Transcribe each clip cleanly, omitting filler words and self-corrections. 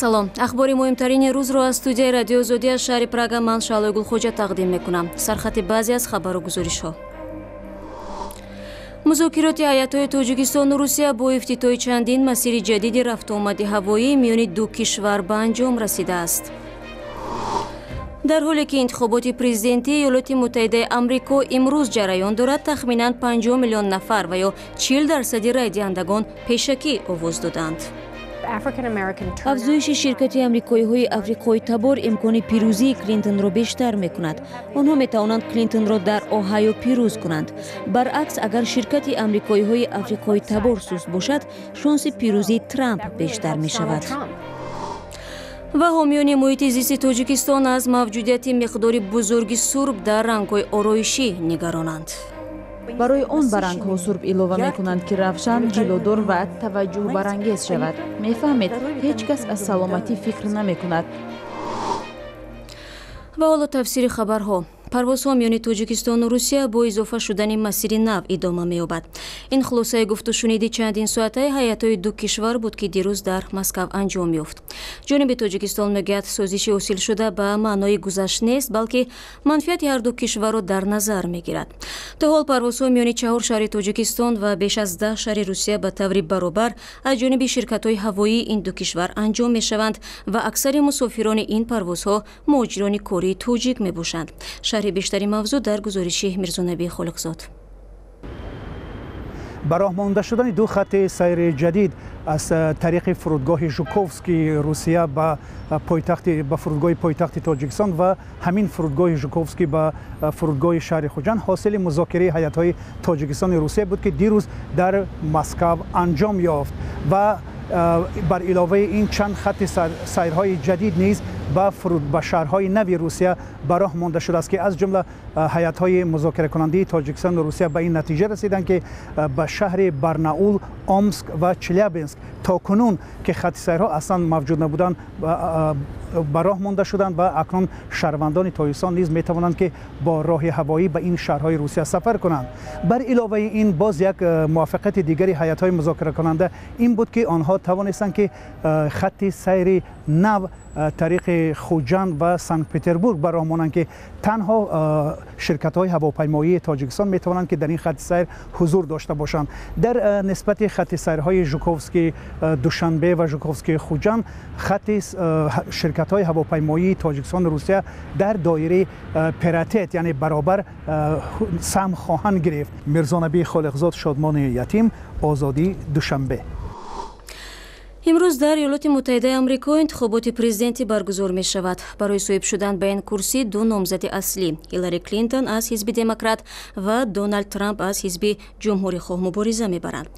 Салом. Ахбори муҳимтарини рӯзро аз студияи Радиои Озодӣ аз шаҳри Прага ман, Шаълои Гулхоҷа, тақдим мекунам. Сархати баъзе аз хабару гузоришҳо. Музокироти ҳайатҳои Тоҷикистону Русия бо ифтитоҳи чандин масири ҷадиди рафтуомади ҳавоӣ миёни ду кишвар ба анҷом расидааст. Дар ҳоле ки интихоботи президентии Иёлоти Муттаҳидаи Амрико имрӯз ҷараён дорад, тахминан 50 миллион нафар ва ё 40% райдиҳандагон пешакӣ овоз доданд. Афзоиши ширкати амрикоиҳои африқоитабор имкони пирӯзии Клинтонро бештар мекунад. Онҳо метавонанд Клинтонро дар Оҳайо пирӯз кунанд. Баръакс, агар ширкати амрикоиҳои африқоитабор суст бошад, шонси пирӯзии Трамп бештар мешавад. Ва ҳомиёни муҳити зисти Тоҷикистон аз мавҷудияти миқдори бузурги сурб дар рангҳои ороишӣ нигаронанд. Барои он ба рангҳо сурб илова мекунанд, ки равшан, ҷилодор ва таваҷҷӯҳбарангез шавад. Мефаҳмед, ҳеҷ кас аз саломатӣ фикр намекунад. Ва ҳоло тафсири хабарҳо. Парвозҳо миёни Тоҷикистону Русия бо изофа шудани масири нав идома меёбад. Ин хулосаи гуфтушуниди чандин соатаи ҳайатҳои ду кишвар буд, ки дирӯз дар Москав анҷом ёфт. Ҷониби Тоҷикистон мегӯяд, созиши ҳосилшуда ба маънои гузашт нест, балки манфиати ҳарду кишварро дар назар мегирад. То ҳол парвозҳо миёни чаҳор шаҳри Тоҷикистон ва беш аз 10 шаҳри Русия ба таври баробар аз ҷониби ширкатҳои ҳавоии ин ду кишвар анҷом мешаванд ва аксари мусофирони ин парвозҳо муҳоҷирони кории тоҷик мебошанд. Шарҳи бештари мавзӯъ дар гузориши Мирзонаби Холиқзод. Ба роҳ монда шудани ду хатти сайри ҷадид аз тариқи фурудгоҳи Жуковский Русия ба фурудгоҳи пойтахти Тоҷикистон ва ҳамин фурудгоҳи Жуковский ба фурудгоҳи шаҳри Хуҷанд ҳосили музокираи ҳайатҳои Тоҷикистони Русия буд, ки дирӯз дар Москав анҷом ёфт. Ва бар иловаи ин чанд хатти сайрҳои ҷадид низ ба шаҳрҳои нави Русия ба роҳ монда шудааст, ки аз ҷумла ҳайатҳои музокиракунандаи Тоҷикистону Русия ба ин натиҷа расиданд, ки ба шаҳри Барнаул, Омск ва Челябинск, то кунун ки хатти сайрҳо аслан мавҷуд набуданд, ба роҳ монда шуданд ва акнун шаҳрвандони Тоҷикистон низ метавонанд, ки бо роҳи ҳавоӣ ба ин шаҳрҳои Русия сафар кунанд. Бар иловаи ин боз як муваффақияти дигари ҳайатҳои музокиракунанда ин буд, ки онҳо тавонистанд, ки хатти сайри нав тариқи Хуҷанд ва Санкт Петербург ба роҳ монанд, ки танҳо ширкатҳои ҳавопаймоии Тоҷикистон метавонанд, ки дар ин хатти сайр ҳузур дошта бошанд. Дар нисбати хатти сайрҳои Жуковский Душанбе ва Жуковский Хуҷанд хатти ширкатҳои ҳавопаймоии Тоҷикистону Русия дар доираи паритет, яъне баробар, саҳм хоҳанд гирифт. Мирзонаби Холиқзод, Шодмони Ятим, Озодӣ, Душанбе. Имрӯз дар Иёлоти Муттаҳидаи Амрико интихоботи президентӣ баргузор мешавад. Барои соҳиб шудан ба ин курсӣ ду номзади аслӣ, Ҳиллари Клинтон аз ҳизби Демократ ва Доналд Трамп аз ҳизби Ҷумҳурихоҳ, мубориза мебаранд.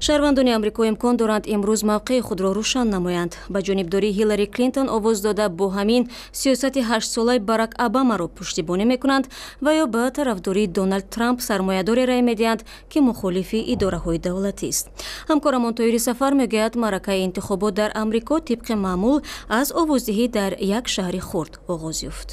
Шаҳрвандони Амрико имкон доранд имрӯз мавқеи худро рӯшан намоянд: ба ҷонибдории Ҳиллари Клинтон овоз дода, бо ҳамин сиёсати ҳаштсолаи Барак Обамаро пуштибонӣ мекунанд ва ё ба тарафдории Доналд Трамп, сармоядоре рай медиҳанд, ки мухолифи идораҳои давлатист. Ҳамкорамон Тоҳири Сафар мегӯяд, маъракаи интихобот дар Амрико тибқи маъмул аз овоздиҳӣ дар як шаҳри хурд оғоз ёфт.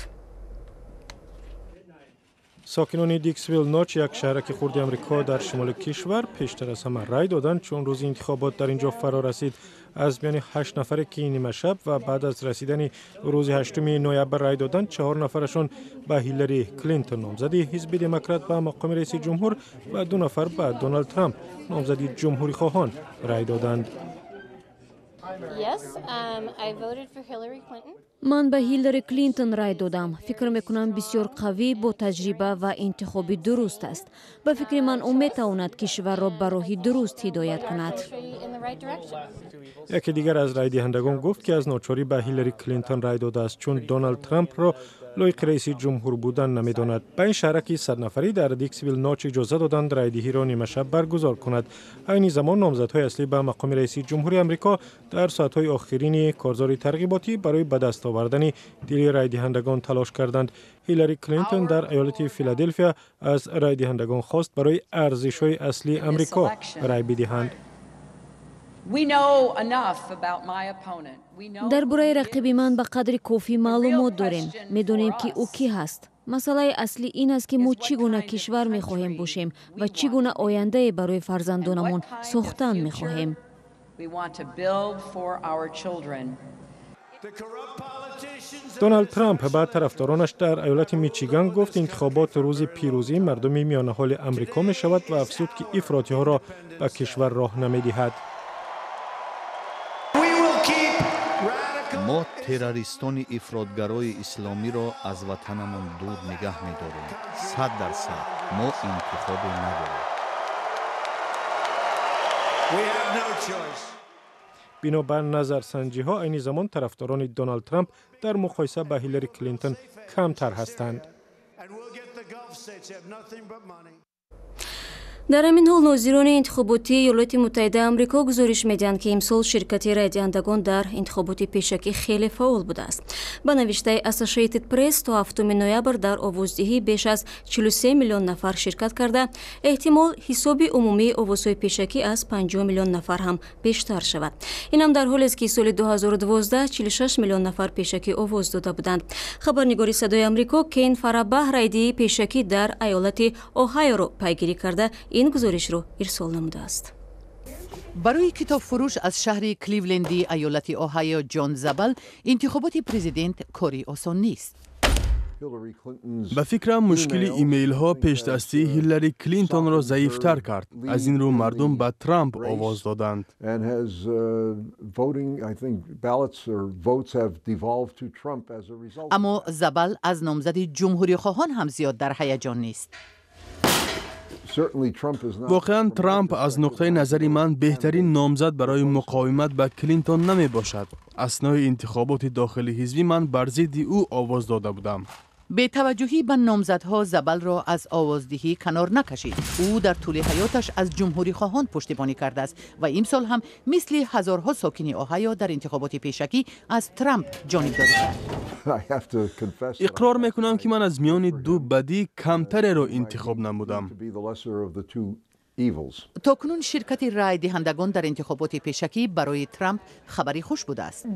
Сокинони Диксвилл Ноч, як шаҳраки хурди Амрико дар шимоли кишвар, пештар аз ҳама рай доданд, чун рӯзи интихобот дар ин ҷо фаро расид. Аз миёни ҳашт нафаре, ки нимашаб ва баъд аз расидани рӯзи 8 ноябр рай доданд, чаҳор нафарашон ба Ҳиллари Клинтон, номзади ҳизби Демократ ба мақоми раиси ҷумҳур, ва ду нафар ба Доналд Трамп, номзади ҷумҳурихоҳон, рай доданд. Ман ба Ҳиллари Клинтон рай додам. Фикр мекунам, бисёр қавӣ, бо таҷриба ва интихоби дуруст аст. Ба фикри ман, ӯ метавонад кишварро ба роҳи дуруст ҳидоят кунад. Яке дигар аз райдиҳандагон гуфт, ки аз ночорӣ ба Ҳиллари Клинтон рай додааст, чун Доналд Трампро лоиқи раиси ҷумҳур будан намедонад. Ба ин шаҳраки 100 нафарӣ дар Диксвилл Ноч иҷоза доданд райдиҳиро нимашаб баргузор кунад. Айни замон номзадҳои аслӣ ба мақоми раиси ҷумҳури Амрико дар соатҳои охирини корзори тарғиботӣ барои ба даст овардани дили райдиҳандагон талош карданд. Ҳиллари Клинтон дар иёлати Филаделфия аз райдиҳандагон хост, барои арзишҳои аслии Амрико рай бидиҳанд. Дар бораи рақиби ман ба қадри кофӣ маълумот дорем. Медонем, ки ӯ кӣ ҳаст. Масъалаи аслӣ ин аст, ки мо чӣ гуна кишвар мехоҳем бошем ва чӣ гуна ояндае барои фарзандонамон сохтан мехоҳем. Доналд Трамп ба тарафдоронаш дар иёлати Мичиган гуфт, интихобот рӯзи пирӯзии мардуми миёнаҳоли Амрико мешавад ва афзуд, ки ифротиҳоро ба кишвар роҳ намедиҳад. Мо террористони ифротгарои исломиро аз ватанамон дур нигаҳ медорем. 100%. Мо интихобе надорем. Бино ба назарсанҷиҳо, айни замон тарафдорони Доналд Трамп дар муқоиса ба Ҳиллари Клинтон камтар ҳастанд. Дар ҳамин ҳол нозирони интихоботии Иёлоти Муттаҳидаи Амрико гузориш медиҳанд, ки имсол ширкати райдиҳандагон дар интихоботи пешакӣ хеле фаъол будааст. Ба навиштаи Associated Press, то 7 ноябр дар овоздиҳӣ беш аз 43 миллион нафар ширкат карда, эҳтимол ҳисоби умумии овозҳои пешакӣ аз 50 миллион нафар ҳам бештар шавад. Инам дар ҳолест, ки соли 2012 46 миллион нафар пешакӣ овоз дода буданд. Хабарнигори Садои Амрико Кен Фарабаҳ райдиҳии пешакӣ дар иёлати Оҳайоро пайгирӣ карда, ин гузоришро ирсол намудааст. Барои китобфурӯш аз шаҳри Кливленди иёлати Оҳайо Ҷон Забал интихоботи президент кори осон нест. Ба фикрам, мушкили имейлҳо пешдастии Ҳиллари Клинтонро заифтар кард. Аз ин рӯ мардум ба Трамп овоз доданд. Аммо Забал аз номзади ҷумҳурихоҳон ҳам зиёд дар ҳаяҷон нест. Воқеан, Трамп аз нуқтаи назари ман беҳтарин номзад барои муқовимат ба Клинтон намебошад. Аснои интихоботи дохили ҳизбӣ ман бар зидди ӯ овоз дода будам. Бетаваҷҷӯҳӣ ба номзадҳо Забалро аз овоздиҳӣ канор накашид. Ӯ дар тӯли ҳаёташ аз ҷумҳурихоҳон пуштибонӣ кардааст ва имсол ҳам мисли ҳазорҳо сокини Оҳайо дар интихоботи пешакӣ аз Трамп ҷонибдорӣ кард. Иқрор мекунам, ки ман аз миёни ду бадӣ камтареро интихоб намудам. То кунун ширкати райдиҳандагон дар интихоботи пешакӣ барои Трамп хабари хуш будааст.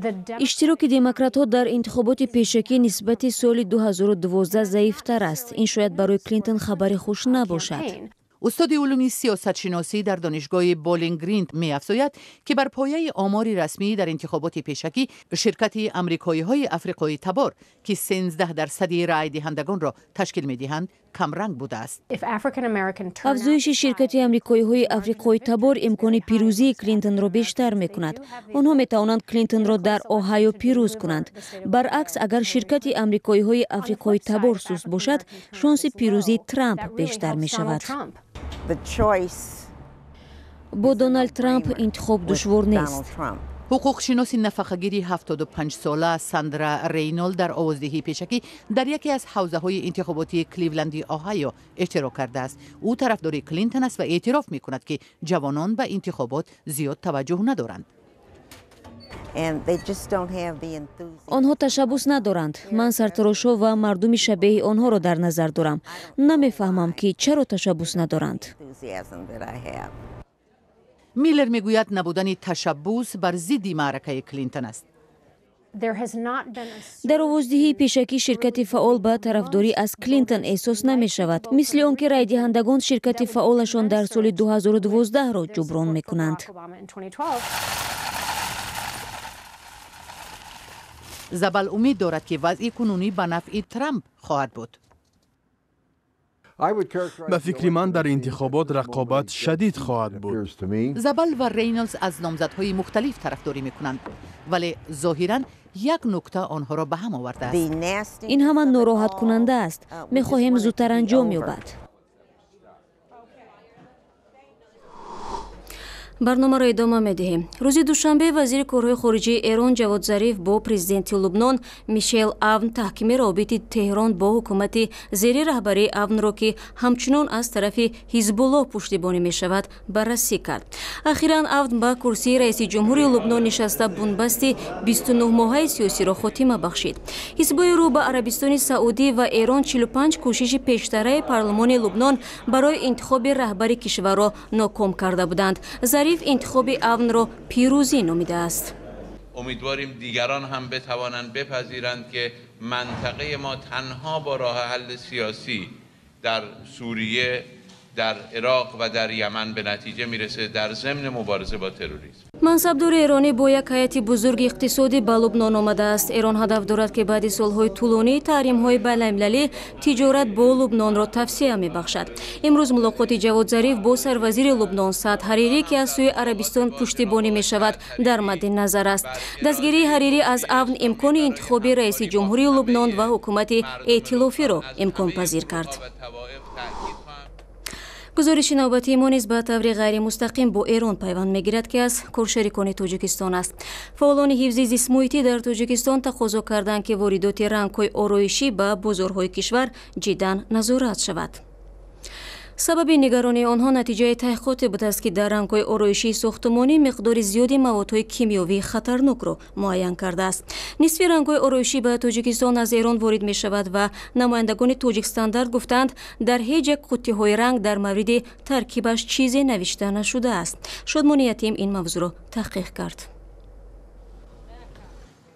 Иштироки демократҳо дар интихоботи пешакӣ нисбати соли 2012 заифтар аст. Ин шояд барои Клинтон хабари хуш набошад. Устоди улуми сиёсатшиносӣ дар донишгоҳи Болинг Грин меафзояд, ки бар пояи омори расмӣ дар интихоботи пешакӣ ширкати амрикоиҳои африқоӣ табор, ки 13% райдиҳандагонро ташкил медиҳанд, камранг будааст. Афзоиши ширкати амрикоиҳои африқоӣ табор имкони пирӯзии Клинтонро бештар мекунад. Онҳо метавонанд Клинтонро дар Оҳайо пирӯз кунанд. Баръакс, агар ширкати амрикоиҳои африқоӣ табор суст бошад, шонси пирӯзии Трамп бештар мешавад. Бо Доналд Трамп интихоб душвор нест. Ҳуқуқшиноси нафақагири 75-сола Сандра Рейнол дар овоздиҳии пешакӣ дар яке аз ҳавзаҳои интихоботии Кливленди Оҳайо иштирок кардааст. Ӯ тарафдори Клинтон аст ва эътироф мекунад, ки ҷавонон ба интихобот зиёд таваҷҷӯҳ надоранд. Онҳо ташаббус надоранд. Ман сартарошҳо ва мардуми шабеҳи онҳоро дар назар дорам. Намефаҳмам, ки чаро ташаббус надоранд. Миллер мегӯяд, набудани ташаббус бар зидди маъракаи Клинтон аст. Дар овоздиҳии пешакӣ ширкати фаъол ба тарафдорӣ аз Клинтон эҳсос намешавад, мисли он ки райдиҳандагон ширкати фаъолашон дар соли 2012-ро ҷуброн мекунанд. Забал умед дорад, ки вазъи кунунӣ ба нафъи Трамп хоҳад буд. Ба фикри ман, дар интихобот рақобат шадид хоҳад буд. Забал ва Рейнолдс аз номзадҳои мухталиф тарафдорӣ мекунанд, вале зоҳиран як нукта онҳоро ба ҳам овардааст. Ин ҳама нороҳаткунанда аст. Мехоҳем зудтар анҷом ёбад. Барномаро идома медиҳем. Рӯзи душанбе вазири корҳои хориҷии Эрон Ҷавод Зариф бо президенти Лубнон Мишел Авн таҳкими равобити Теҳрон бо ҳукумати зери раҳбарии Авнро, ки ҳамчунон аз тарафи Ҳизбуллоҳ пуштибонӣ мешавад, баррасӣ кард. Ахиран Авн ба курсии раиси ҷумҳури Лубнон нишаста бунбасти 29-моҳаи сиёсиро хотима бахшид. Ҳизбҳои рӯ ба Арабистони Саудӣ ва Эрон 45 кӯшиши пештараи парлумони Лубнон барои интихоби раҳбари кишварро ноком карда буданд. Зариф интихоби Авнро пирӯзӣ номидааст. Умедворим дигарон ҳам битавонанд бипазиранд, ки мантақаи мо танҳо бо роҳи ҳалли сиёсӣ дар Сурия در عراق و در یمن به نتیجه میرسه در ضمن مبارزه با تروریسم. Мансабдори эронӣ бо як ҳайати бузурги иқтисодӣ ба Лубнон омадааст. Эрон ҳадаф дорад, ки баъди солҳои тӯлонии таҳримҳои байналмилалӣ тиҷорат бо Лубнонро тавсеа мебахшад. Имрӯз мулоқоти Ҷавод Зариф бо сарвазири Лубнон Саъд Ҳарирӣ, ки аз сӯи Арабистон пуштибонӣ мешавад, дар мадди назар аст. Дастгирии Ҳарирӣ аз Авн имкони интихоби раиси ҷумҳурии Лубнон ва ҳукумати эътилофиро имконпазир кард. Гузориши навбатии мо низ ба таври ғайримустақим бо Эрон пайванд мегирад, ки аз коршарикони Тоҷикистон аст. Фаъолони ҳифзи зистмуҳитӣ дар Тоҷикистон тақозо карданд, ки воридоти рангҳои ороишӣ ба бозорҳои кишвар ҷиддан назорат шавад. Сабаби нигаронии онҳо натиҷаи таҳқиқоте будааст, ки дар рангҳои ороишии сохтумонӣ миқдори зиёди маводҳои кимиёвии хатарнокро муайян кардааст. Нисфи рангҳои ороишӣ ба Тоҷикистон аз Эрон ворид мешавад ва намояндагони Тоҷикстандарт гуфтанд, дар ҳеҷ як қуттиҳои ранг дар мавриди таркибаш чизе навишта нашудааст. Шодмони Ятим ин мавзӯъро таҳқиқ кард.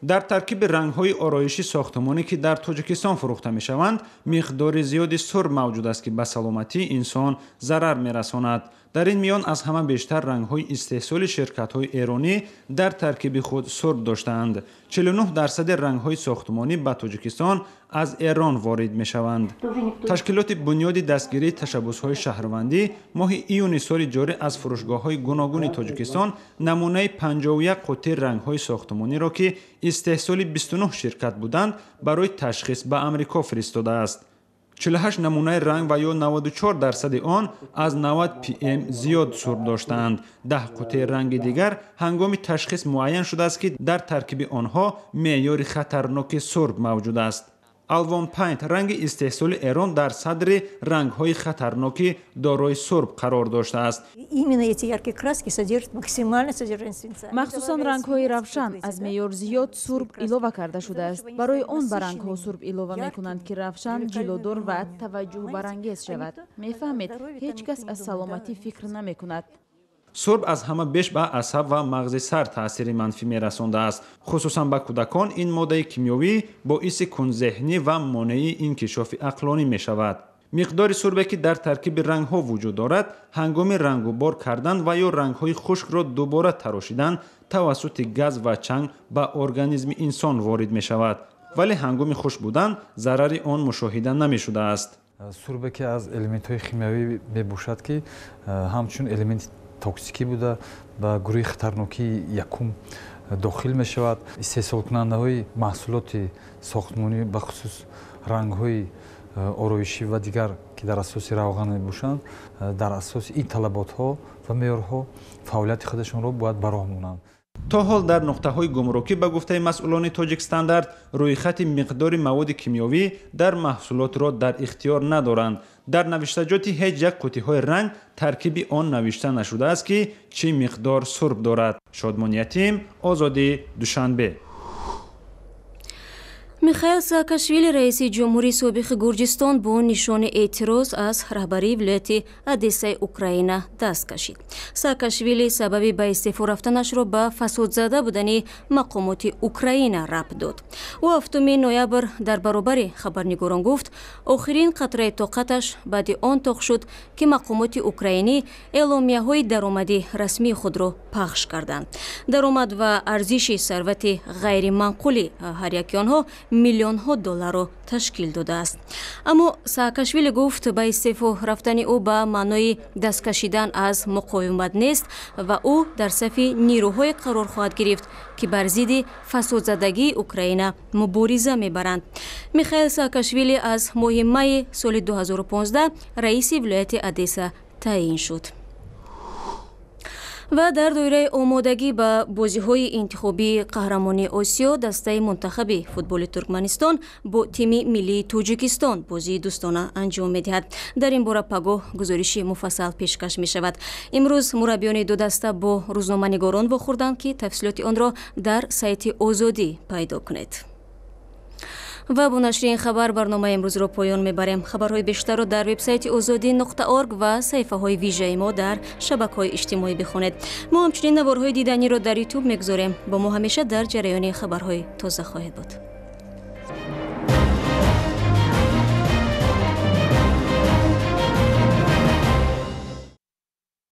Дар таркиби рангҳои ороиши сохтумонӣ, ки дар Тоҷикистон фурӯхта мешаванд, миқдори зиёди сурб мавҷуд аст, ки ба саломатии инсон зарар мерасонад. Дар ин миён аз ҳама бештар рангҳои истеҳсоли ширкатҳои эронӣ дар таркиби худ сурб доштаанд. 49% рангҳои сохтумонӣ ба Тоҷикистон аз Эрон ворид мешаванд. Ташкилоти Бунёди дастгирии ташаббусҳои шаҳрвандӣ моҳи июни соли ҷорӣ аз фурӯшгоҳҳои гуногуни Тоҷикистон намунаи 51 қуттии рангҳои сохтумониро, ки истеҳсоли 29 ширкат буданд, барои ташхис ба Амрико фиристодааст. 48 намунаи ранг ва ё 94% он аз 90 пм зиёд сурб доштаанд. 10 қуттии ранги дигар ҳангоми ташхис муайян шудааст, ки дар таркиби онҳо меъёри хатарноки сурб мавҷуд аст. Алвон Пайнт ранги истеҳсоли Эрон дар садри рангҳои хатарноки дорои сурб қарор доштааст. Махсусан рангҳои равшан аз меъёр зиёд сурб илова карда шудааст. Барои он ба рангҳо сурб илова мекунанд, ки равшан, ҷилодор ва таваҷҷӯҳбарангез шавад. Мефаҳмед, ҳеҷ кас аз саломатӣ фикр намекунад. Сурб аз ҳама беш ба асаб ва мағзи сар таъсири манфӣ мерасондааст. Хусусан ба кӯдакон ин моддаи кимиёвӣ боиси кунзеҳнӣ ва монеи инкишофи ақлонӣ мешавад. Миқдори сурбе, ки дар таркиби рангҳо вуҷуд дорад, ҳангоми рангубор кардан ва ё рангҳои хушкро дубора тарошидан тавассути газ ва чанг ба организми инсон ворид мешавад, вале ҳангоми хушк будан зарари он мушоҳида намешудааст. Сурбе, ки аз элементҳои химиявӣ мебошад, ки ҳамчун элементи токсикӣ буда, ба гурӯҳи хатарнокии якум дохил мешавад. Истеҳсолкунандаҳои маҳсулоти сохтмонӣ, бахусус рангҳои ороишӣ ва дигар, ки дар асоси равған мебошанд, дар асоси ин талаботҳо ва меъёрҳо фаъолияти худашонро бояд ба роҳ монанд. То ҳол дар нуқтаҳои гумрукӣ, ба гуфтаи масъулони Тоҷикстандарт, рӯйхати миқдори маводи кимиёвӣ дар маҳсулотро дар ихтиёр надоранд. Дар навиштаҷоти ҳеҷ як қуттиҳои ранг таркиби он навишта нашудааст, ки чӣ миқдор сурб дорад. Шодмон Ятим, Озодӣ, Душанбе. Михаил Саакашвили, раиси ҷумҳурии собиқи Гурҷистон, бо нишони эътироз аз раҳбарии вилояти Одессаи Украина даст кашид. Саакашвили сабаби ба истеъфо рафтанашро ба фасодзада будани мақомоти Украина рабт дод. Ӯ 7 ноябр дар баробари хабарнигорон гуфт, охирин қатраи тоқаташ баъди он тоқ шуд, ки мақомоти украинӣ эъломияҳои даромади расмии худро пахш карданд. Даромад ва арзиши сарвати ғайриманқули ҳар яки онҳо миллионҳо долларро ташкил додааст. Аммо Саакашвили гуфт, ба истеъфо рафтани ӯ ба маънои дасткашидан аз муқовимат нест ва ӯ дар сафи нирӯҳое қарор хоҳад гирифт, ки бар зидди фасодзадагии Украина мубориза мебаранд. Михаил Саакашвили аз моҳи майи соли 2015 раиси вилояти Одесса таъин шуд. Ва дар доираи омодагӣ ба бозиҳои интихобии қаҳрамонии Осиё дастаи мунтахаби футболи Туркманистон бо тими миллии Тоҷикистон бозии дӯстона анҷом медиҳад. Дар ин бора пагоҳ гузориши муфассал пешкаш мешавад. Имрӯз мураббиёни ду даста бо рӯзноманигорон вохӯрданд, ки тафсилоти онро дар сайти Озодӣ пайдо кунед. Ва бо нашри ин хабар барномаи имрӯзро поён мебарем. Хабарҳои бештарро дар вебсайти озодӣ.орг ва саҳифаҳои вижаи мо дар шабакаҳои иҷтимоӣ бихонед. Мо ҳамчунин наворҳои диданиро дар Ютуб мегузорем. Бо мо ҳамеша дар ҷараёни хабарҳои тоза хоҳед буд.